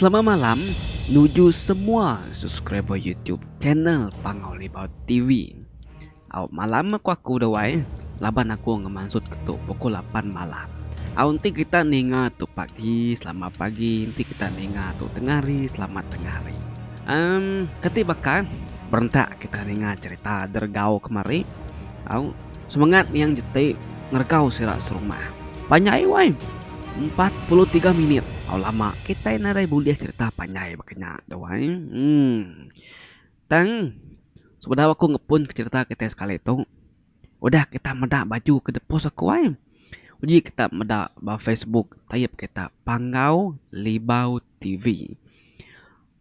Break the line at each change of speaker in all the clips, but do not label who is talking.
Selamat malam nuju semua subscriber YouTube channel Pangau Libau TV. Au malam aku aku dah wai laban aku ngemansut ke tu pukul 8 malam. Au enti kita ninga tu pagi selamat pagi enti kita ninga tu tengah hari selamat tengah hari. Em keti baka berentak kita ninga cerita dergau kemari. Au semengat niang jeti ngeregau sira serumah. Panjai wai. 43 minit. Au lama kitai nadai bulih cerita panjai baka nya tu ai. Em. Tang sebedau aku ngepun ke cerita kitai sekali tu udah kita meda baju ke depos aku ai. Uji kita meda ba Facebook taip kita Panggau Libau TV.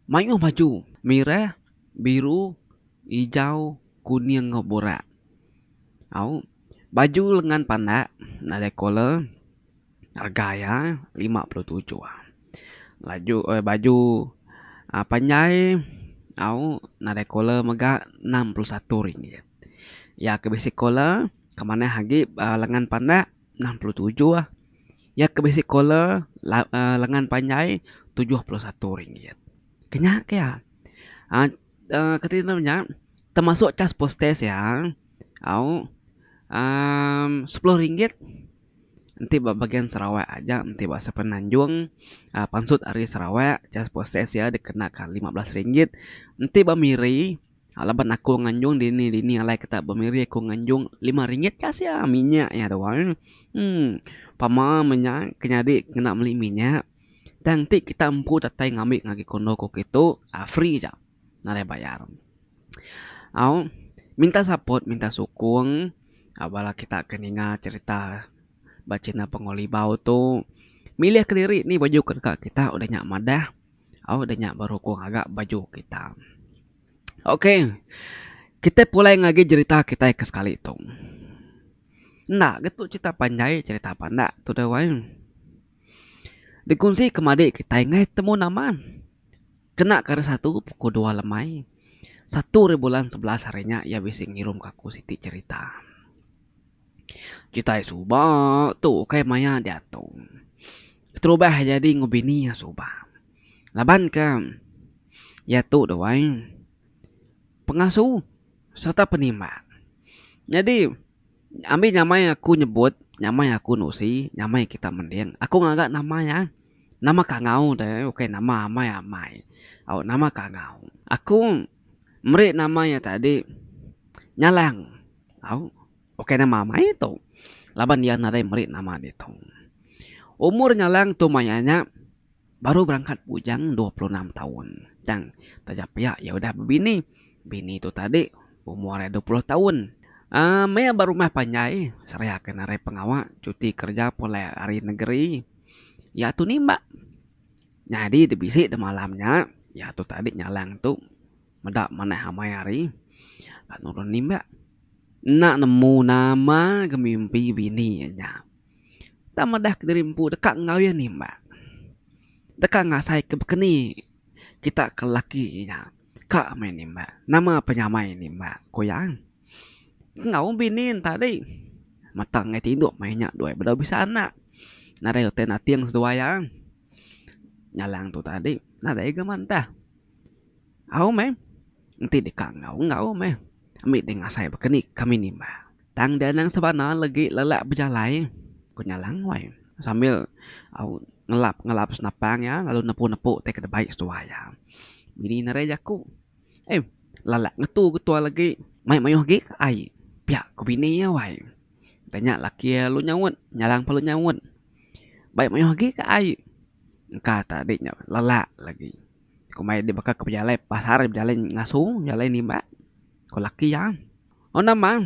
Mayuh baju mirah, biru, ijau, kuning enggau burak. Au baju lengan pandak nadai kolar. Rega iya 57. Laju eh baju uhh panjai au nadai kolar mega 61 ringgit. Iya ke bisi kolar ke manah agi uhh lengan pandak 67. Iya ke bisi kolar uhh lengan panjai 71 ringgit. Kenya ke iya uhh kati ne nya termasuk cas postage iya au uhh sepuluh ringgit. Enti ba bagian Sarawak aja enti ba Semenanjung uhh pansut ari Sarawak cas proses iya dikena ka 15 ringgit. Enti ba Miri laban aku nganjung dini dini alai kita ba Miri aku nganjung lima ringgit cas iya minyak iya tu ai uhh pama meh nya ke nyadi kena meli minyak tang enti kita empu datai ngambi ngagai kondo ku kitu uhh free aja nadai bayar. Au minta support minta sukung bala kita ke ninga cerita ba channel Panggau Libau tu milih kediri ni baju ke deka kita udah nya madah au udah nya baru ku ngaga baju kita. Ok kitai pulai ngagai cerita kitai ke sekali tu. Enda ga tu cerita panjai cerita pandak tu deh wai. Dikunsi ke madi kitai ngai temu nama. Kena ke hari satu pukul dua lemai, satu ari bulan 11 hari nya iya bisi ngirum ka aku siti cherita. Cherita iya suba tu ukai maya diatu. Keterubah jadi enggau bini iya suba. Laban ke iya tu tu ai pengasu sereta penimbang. Nyadi Ambi nyamai aku nyebut, nyamai aku nusi, nyamai kita mending. Aku ngaga nama iya. Nama kangau deh, ukai nama amai amai. Au nama kangau. Aku meri nama iya tadi Nyalang. Au ukai nama amai tu. Laban iya nadai meri nama ditu. Umur Nyalang tu maya nya. Baru berangkat bujang 26 taun. Tang taja pia iya udah bebini. Bini tu tadi umur iya 20 taun. Aaa maya ba rumah panjai seraya ke narai pengawa cuti kereja pulai ari negeri iya tu nimbak. Nyadi da bisi da malam nya iya tu tadi nyalang tu meda manah amai hari nurun nimbak. Enda nemu nama ga mimpi bini iya nya. Tang madah kediri empu deka enggau iya nimbak. Deka ngasai ke bekeni kita ke lelaki nya ka meh nimbak. Nama penyamai nimbak, ku iya. Enggau bini ne tadi mata enggai tinduk meh nya duai bedau bisa anak. Nadai utai nating seduai iya. Nyalang tu tadi nadai ga mantah. Au meh enti deka enggau enggau meh. Ami deh ngasai bekeni kami nimbak. Tang deh anang sebana legi lelak bejalai, ku Nyalang wai sambil au ngelap ngelap senapang iya lalu nepu nepu tai ke dibai seduai iya. Bini narai jaku, Eh lelak ngetu ketua legi mai mayuh agi ka ai, pia ku bini iya wai. Udah nya laki iya lalu nyaut, Nyalang lalu nyaut, Bai mayuh agi ka ai, engka tadi nya lelak lagi. Ku mai deh baka ke bejalai pasar bejalai ngasu bejalai nimbak, ku laki iya. Oh nama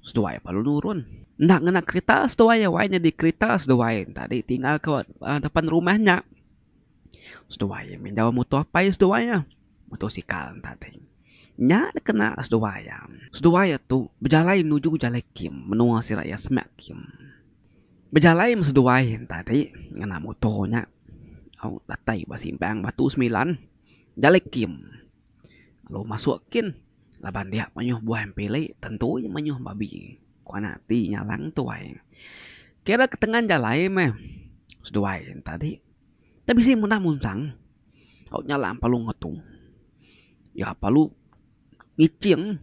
seduai perlu nurun. Enda ngena kerita seduai wai nyadi kerita seduai tadi tinggal ke depan rumah nya. Seduai minjau muto apai seduai iya motosikal tadi. Nya dikena seduai iya. Seduai iya tu bejalai nuju jalai kem menua sida iya semak kem. Bejalai meh seduai tadi ngena muto nya au datai ba simpang Batu Semilan jalai kem. Lalu masuk kin laban dia mayuh buah empili tentu iya mayuh babi ku anak ti nyalang tuai. Kira ke tengan jalai meh seduai tadi tang bisi menda munsang. Au nyalang palu ngetu. Iya palu ngiching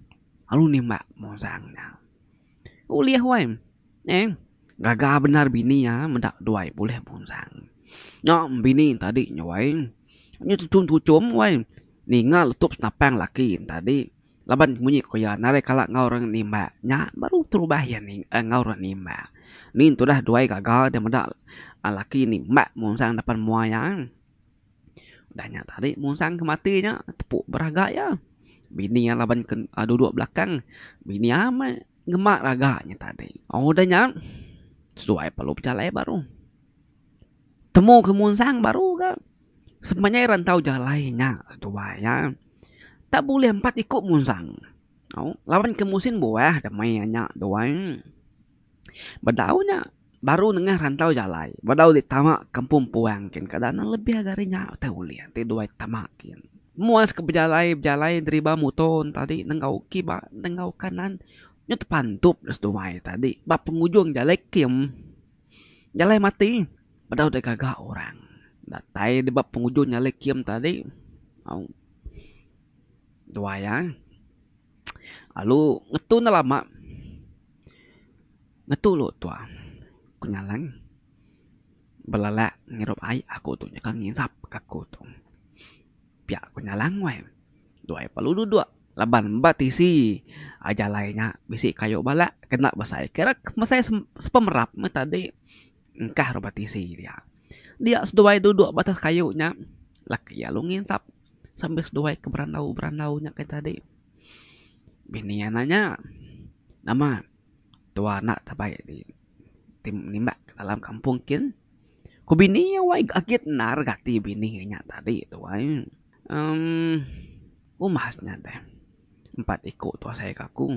lalu nimbak munsang nya. Ulih wai eh gaga bendar bini iya meda duai bulih munsang. Nya bini tadi nya wai nyu tuchum tuchum wai ninga letup senapang laki ne tadi laban munyi ku iya nadai kala enggau orang nimbak nya baru terubah iya enggau orang nimbak. Ni tudah duai gaga deh meda laki nimbak munsang depan mua iya. Udah nya tadi munsang ke mati nya tepu beraga iya. Bini iya laban ke duduk belakang bini iya meh ngema raga nya tadi. Udah nya seduai perlu bejalai baru. Temu ke munsang baru ga sepanjai rantau jalai nya seduai iya tak bulih empat iku munsang. Laban ke musin buah demi nya duai. Bedau nya baru nengah rantau jalai bedau di tama kampung puang kin kada ne lebih agi ari nya utai ulih ti duai tama kin. Muas ke bejalai bejalai deriba muto ne tadi nenggau kiba nenggau kanan nyu tepantup ne seduai tadi ba pengujung jalai kin jalai mati bedau deh gaga orang datai deh ba pengujung jalai kin tadi au duai iya. Lalu ngetu enda lama ngetu lu tua ku nyalan belelak ngirup ai aku tu nyeka nginsap aku tu. Pia ku nyalan weh duai perlu duduk laban ba tisi jalai nya bisi kayu balak kena besai kira mesai sepemerap meh tadi engkah ba tisi dia. Dia seduai duduk ba atas kayu nya laki lalu nginsap. Sambil seduai ke berandau-berandau nya ke tadi. Bini iya nanya, Nama tua enda tebai di ti nimbak ke dalam kampung kin? Ku bini iya wai agit endar ga ati bini iya nya tadi tu ai. Emm umbas nya deh. Empat iku tu asai ka aku.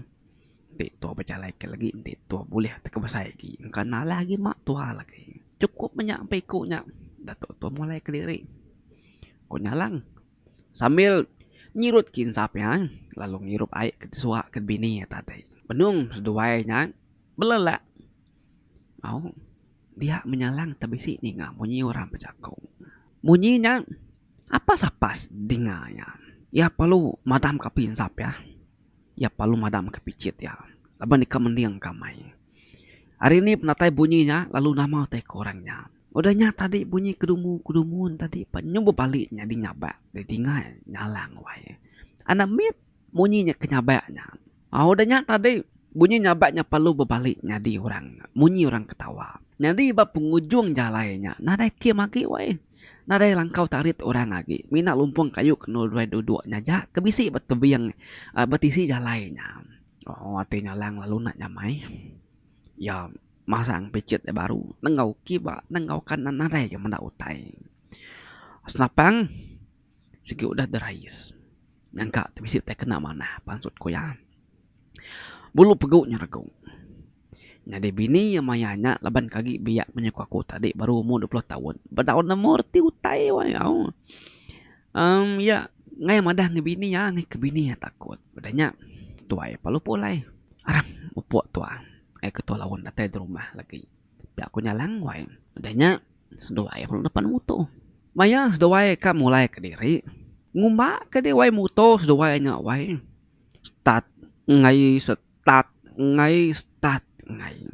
Enti tua bejalai ke lagi enti tua bulih teka besai agi engka nalah agi ma tua lagi. Chukup meh nya empat iku nya. Dato tua mulai kediri. Ku Nyalang sambil nyirut kinsap iya lalu ngirup ai ke disuwa ke bini iya tadi. Benung seduai nya belelak au dia menyalang tebisi ninga munyi orang bejaku. Munyi nya apas-apas dinga iya. Iya perlu madam ka pinsap iya. Iya perlu madam ka pichit iya laban deka mending ka amai. Ari ni penatai bunyi nya lalu nama utai ku orang nya. Udah nya tadi bunyi kedumu-kedumu ne tadi pan nyu bebali nyadi nyabak didinga nyalang wai. Anak mit munyi nya ke nyabak nya. Aaa udah nya tadi bunyi nyabak nya perlu bebali nyadi orang munyi orang ketawa. Nyadi ba pengujung jalai nya nadai kem agi wai. Nadai langkau tarit orang agi mina lumpung kayu ke endur duai duduk nya aja ke bisi ba tebing ba tisi jalai nya. Ooh ati nyalang lalu enda nyamai. Iya. Masang pichit iya baru nenggau kiba nenggau kanan nadai ga meda utai. Senapang sigi udah derais nyangka ti bisi utai kena manah pansut ku iya. Bulu pegu nya regu. Nyadi bini iya maya nya laban ke agi biak munyi ku aku tadi baru umur 20 taun bedau nemu reti utai wai au. Emm iya ngai madah ngan bini iya ngai ke bini iya takut. Udah nya tuai perlu pulai aram mupuk tua. Ai ketua laun datai di rumah lagi. Pia ku Nyalang wai. Udah nya seduai lalu nepan muto. Maya seduai ka mulai kediri ngumba ke diri wai muto seduai nya wai start enggai start enggai start enggai.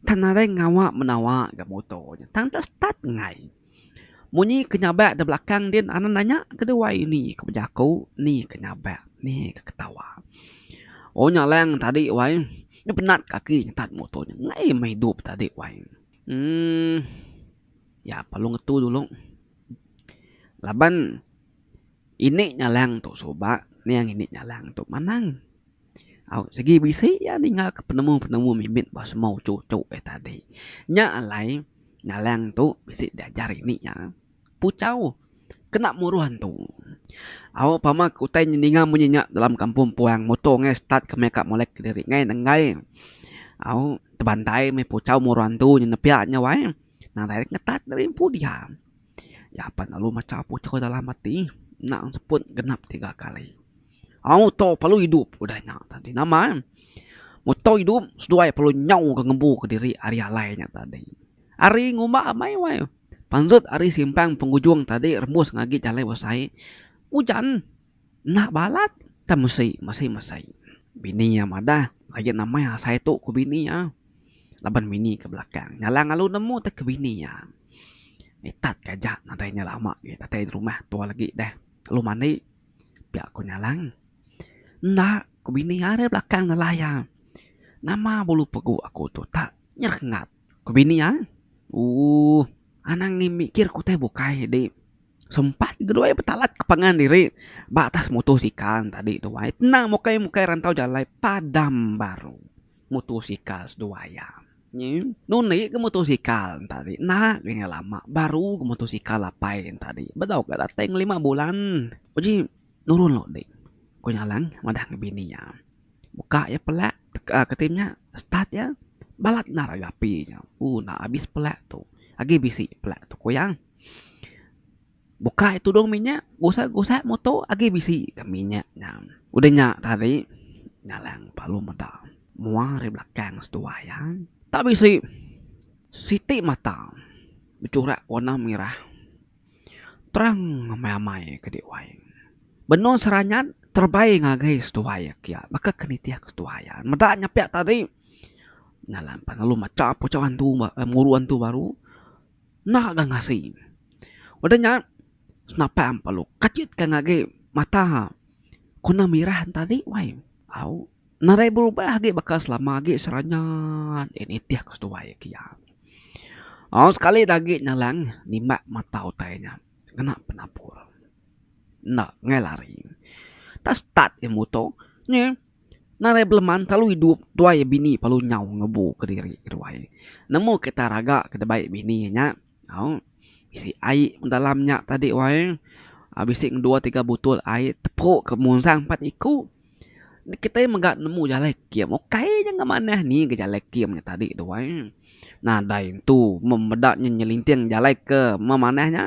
Tang nadai ngawa menawa ga muto nya tang tak start enggai. Munyi ke nyabak da belakang din anak nanya ke duai ni ke bejaku ni ke nyabak ni ke ketawa. Oh nyalang tadi wai nyau penat kaki nyetat muto nya enggai meh idup tadi wai. Uhh ya perlu ngetu dulu laban ini nyalang tu suba niang ini nyalang tu manang. Au sigi bisi iya ninga ke penemu-penemu mimit ba semua uchu-uchu iya tadi. Nya alai ngalang tu bisi diajar ini iya puchau kena muruh antu. Au pama ke utai ninga munyi nya dalam kampung puang muto ngai start ke meh ka molek kediri ngai nenggai au tebantai meh puchau muruh antu nya nepia nya wai nadai ngetat diri empu dia. Iya pan lalu macha puchau dalam ati enda seput genap tiga kali. Au to perlu idup udah nya tadi nama muto idup seduai perlu nyau ke ngembu kediri ari alai nya tadi. Ari ngumba amai wai. Pansut ari simpang pengujung tadi rembus ngagi jalai besai ujan enda balat tang mesi mesi mesei. Bini iya madah agi namai asai tu ku bini iya laban bini ke belakang nyalang lalu nemu te ke bini iya. Itat ke aja nadai nya lama agi datai rumah tua lagi deh lalu mandi pia ku nyalang. Enda ku bini iya ari belakang nelai iya. Nama bulu pegu aku tu tak nyerengat. Ku bini iya, ooh anang ngi mikir ku utai bukai di sempat keduai betalat ke pangan diri ba atas motosikal ne tadi tu ai. Tenang mukai mukai rantau jalai padam baru motosikal seduai iya. Nyi nundi ke motosikal ne tadi enda ga nya lama baru ga motosikal apai ne tadi bedau ga datai ngelima bulan. Uji nurun lo di ku Nyalang madah ngan bini iya. Buka iya pelak keti nya start iya balat endar agi api nya ooh enda abis pelak tu agi bisi pelak tu ku iya. Buka iya tudung minyak gusak gusak muto agi bisi ka minyak nya. Udah nya tadi nyalang lalu meda mua ari belakang seduai iya tak bisi siti mata bechurak warna mirah. Terang amai-amai ke diwai. Benung seranyat terebai ngagai seduai iya baka ke nitih ke seduai iya. Meda nya piak tadi ngalan pan lalu macha puchau antu muru antu baru enda ga ngasi. Udah nya senapang perlu kachit ka ngagai mata kuna mirah tadi wai au. Nadai berubah agi baka selama agi seranyat iya nitih ke seduai ke iya. Au sekali da agi nyalang nimbak mata utai nya ngena penapur. Enda ngai lari. Tak start iya muto nyi nadai beleman kelalu idup tuai bini perlu nyau ngebu kediri keduai. Nemu kita raga ke dibai bini nya. Au bisi ai dalam nya tadi wai bisi dua tiga butul ai tepu ke munsang empat iku. Kitai mega nemu jalai kem ukai nya manah ni ga jalai kem nya tadi tu wai. Nadai entu meda nya nyelinting jalai ke memanah nya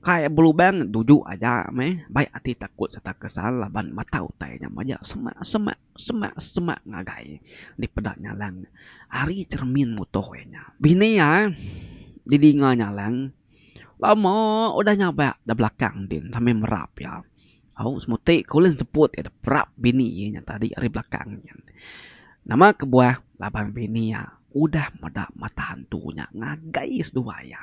kai belubang duju aja meh bai ati takut serta kesal laban mata utai nya majak semak semak semak semak ngagai dipeda nyalang ari cheremin muto iya nya. Bini iya didinga nyalang lama udah nyabak da belakang din sambil merap iya. Au semuti ke ulih enseput iya perap bini iya nya tadi ari belakang nyin. Nama kebuah laban bini iya udah meda mata hantu nya ngagai seduai iya.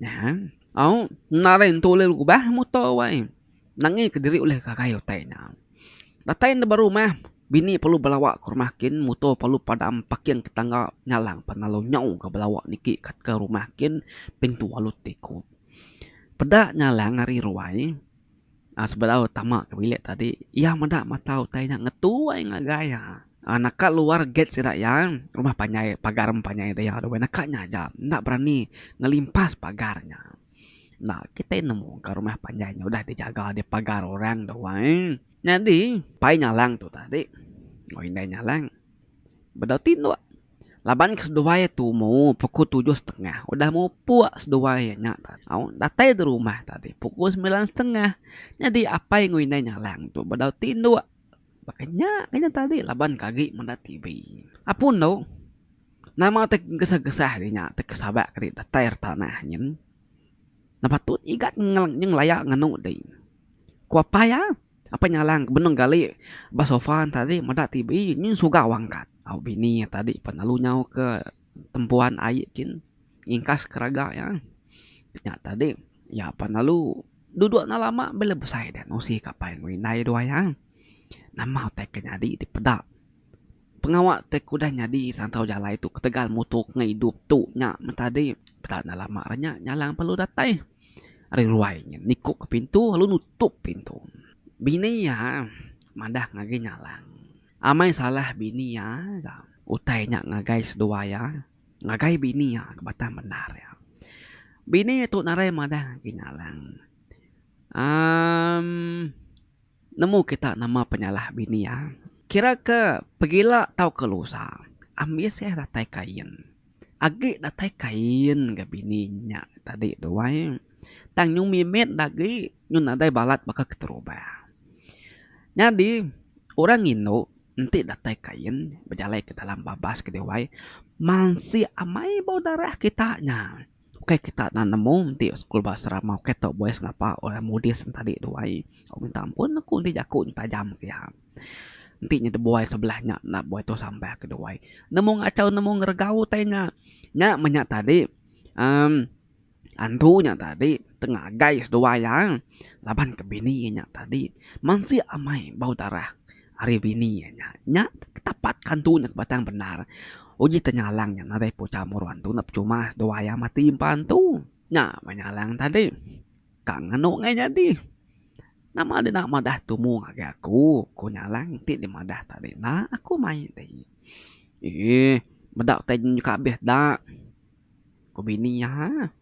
Nya au nadai entu ulih lubah muto wai nangi kediri ulih gagai utai nya. Datai ne ba rumah bini perlu belawa ke rumah kin muto perlu padam parking ke tangga nyalang pan lalu nyau ga belawa niki ke rumah kin pintu alu tikup. Peda nyalang ari ruai aaa sebedau tama ke bilik tadi iya meda mata utai nya ngetu ai ngagai iya. Aaa naka luar gate sida iya rumah panjai pagar rumah panjai dia tu naka nya aja enda berani ngelimpas pagar nya. Enda kitai nemu ka rumah panjai nya udah dijaga dipagar orang tu ai. Nyadi pai nyalang tu tadi enggau indai nyalang bedau tinduk. Laban ke seduai tumu pukul tujuh setengah udah mupuk seduai nya au datai di rumah tadi pukul semilan setengah nyadi apai enggau indai nyalang tu bedau tinduk baka nya ke nya tadi laban ke agi meda TV. Apun tu nama te gesah gesah ri nya te kesabak ri datai ri tanah nyin ne patut igat ngelaya nganu di ku apai iya. Apai nyalang ke benung gali ba sofa ne tadi meda TV nyin sugau angkat. Au bini iya tadi pan lalu nyau ke tempuan ai kin ngingkas ke raga iya. Nya tadi iya pan lalu duduk enda lama bela besai deh nusi ka apai enggau indai duai iya. Nama utai ke nyadi dipeda. Pengawa ti ke udah nyadi santau jalai tu ketegal muto ke idup tu nya meh tadi. Peda enda lama re nya nyalang perlu datai. Ari ruai nya nikup ke pintu lalu nutup pintu. Bini iya madah ngagai Nyalang. Amai salah bini iya ga utai nya ngagai seduai iya ngagai bini iya ke batang bendar iya. Bini iya tu narai madah ngagai Nyalang uhh nemu kita nama penyalah bini iya. Kira ke pegila tauka lusa ambis iya datai kain. Agi datai kain ga bini nya tadi tu ai. Tang nyu mimit da agi nyu nadai balat baka keterubah. Nyadi orang indu enti datai kain bejalai ke dalam babas ke diwai mansik amai bau darah kita nya. Ukai kita enda nemu enti sekul ba asrama ukai tau buai sengapa orang mudis enti tu ai. Minta ampun aku enti jaku nya tajam ke iya. Enti nya dibuai sebelah nya enda buai tau sampah ke duai. Nemu ngachau nemu ngeregau utai nya. Nya meh nya tadi uhh antu nya tadi tengagai seduai iya laban ke bini iya nya tadi mansik amai bau darah ari bini iya nya. Nya tapat ke antu nya ke batang bendar. Uji te nyalang nya nadai pucha muru antu enda pechuma seduai iya mati empa antu. Nya meh nyalang tadi. Ka nganu ngai nyadi. Nama deka madah tumu ngagai aku, ku Nyalang ti dimadah tadi enda aku mai ti. Eeh meda utai nyuka abih da, ku bini iya.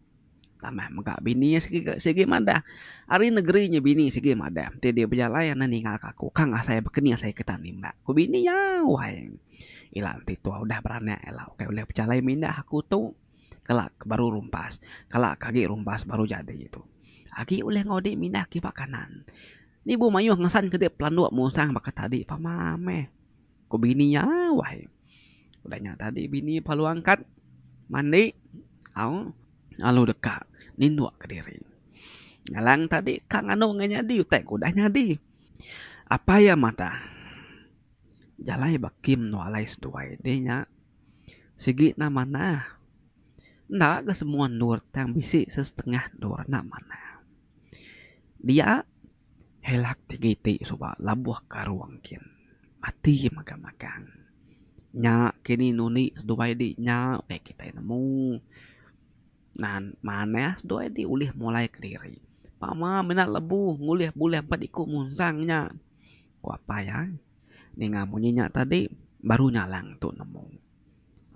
Tambah mega bini iya sigi sigi madah. Ari negeri nya bini sigi madah ti dia bejalai anang ninggal ka aku ka ngasai baka ni asai kita nimbak, ku bini iya wai. Ila enti tuah udah beranak ila ukai ulih bejalai mindah aku tu. Kala ke baru rumpas, kala ke agi rumpas baru jadi tu. Agi ulih enggau dik mindah kiba kanan. Nibu mayuh ngesan ke dik pelanduk musang baka tadi pama meh. Ku bini iya wai. Udah nya tadi bini lalu angkat mandi au lalu deka ninduk kediri. Ngalang tadi ka nganu enggau nyadi utai ke udah nyadi. Apai iya madah jalai ba kem endur alai seduai dih nya. Sigi enda manah. Enda ga semua endur tang bisi sesetengah endur enda manah. Dia helak ti iti suba labuh karung kin mati magang magang. Nya kini nundi seduai di nya meh kitai nemu. Nan manah seduai di ulih mulai kediri. Pama mina lebu ngulih bulih empat iku munsang nya, ku apai iya. Ninga munyi nya tadi baru nyalang tu nemu.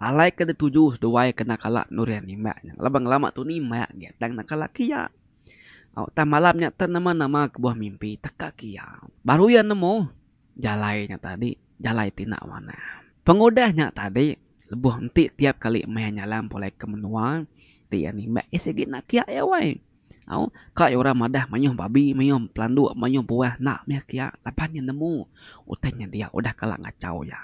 Alai ke dituju seduai kena kala nurih nimbak nya laban ngelama tu nimbak agi tang enda kala kiya. Au tang malam nya tang nama nama kebuah mimpi teka kiya. Baru iya nemu jalai nya tadi jalai ti enda manah. Pengudah nya tadi lebuh enti tiap kali meh nyalang pulai ke menua ti iya nimbak iya sigi enda kiya iya wai. Au, ka iya orang madah mayuh babi, mayuh pelanduk, mayuh buah enda mih kiya laban iya nemu utai nya dia udah kala ngachau iya.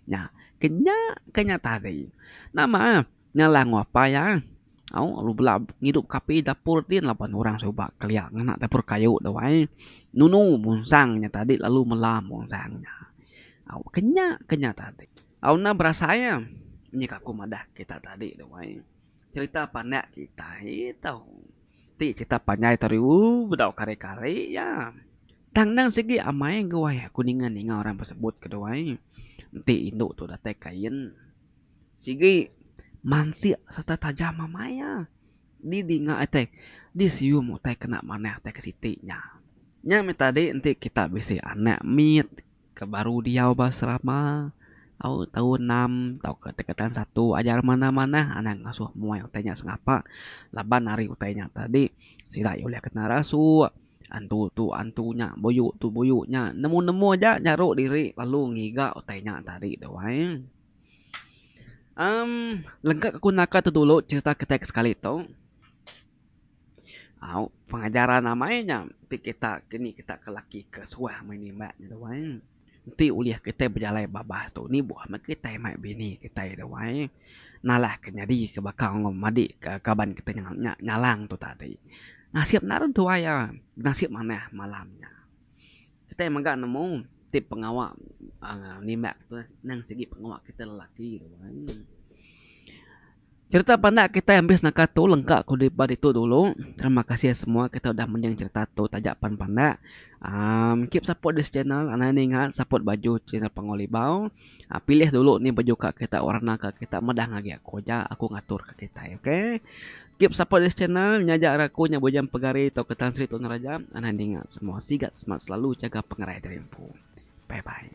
Nya ke nya ke nya tadi. Nama nyalah enggau apai iya. Au lalu bela ngidup ke api dapur din laban orang suba kelia ngena dapur kayu tu ai. Nunu munsang nya tadi lalu mela munsang nya. Au ke nya ke nya tadi. Au enda berasai iya nyika aku madah kita tadi tu ai. Cerita pandak kitai tau. Ti cerita panjai tau riu bedau kari-kari iya. Tang endang sigi amai guai aku ninga-ninga orang besebut ke duai. Enti indu tu datai kain sigi mansik sereta tajam amai iya. Di dinga utai di sium utai kena manah utai ke siti nya. Nya meh tadi enti kita bisi anak mit. Ke baru diau ba asrama au taun enam tauka tingkatan satu ajar manah manah anang ngasuh muai utai nya sengapa laban ari utai nya tadi sida iya ulih kena rasuk antu tu antu nya buyu tu buyu nya nemu nemu aja nyaru diri lalu ngiga utai nya tadi tu ai. Emm lengka ku naka tu dulu cerita kitai ke sekali tu. Au pengajaran amai nya ti kita kini kita ke laki ke suah meh nimbak nya tu ai. Enti ulih kitai bejalai babas tu nibuh meh kitai mai bini kitai tu ai. Nalah ke nyadi ke baka enggau madi ke kaban kitai nya nyalang tu tadi. Nasib enda rentu ai iya nasib manah malam nya. Kitai mega nemu ti pengawa aaa nimbak tu nang sigi pengawa kitai lelaki tu ai. Cerita pandak kitai ambis naka tu lengka ku ba ditu dulu. Terima kasih semua kita udah mending cerita tu taja pan pandak. Aaa keep support this channel anang ninga support baju channel Panggau Libau. Aaa pilih dulu ni baju ka kita warna ka kita meda ngagai aku aja aku ngatur ka kitai ok. Keep support this channel nya aja ari aku nya Bujang Pegari tauka Tan Sri Tun Raja anang ninga semua sigat smart selalu jaga pengerai diri empu. Bye bye.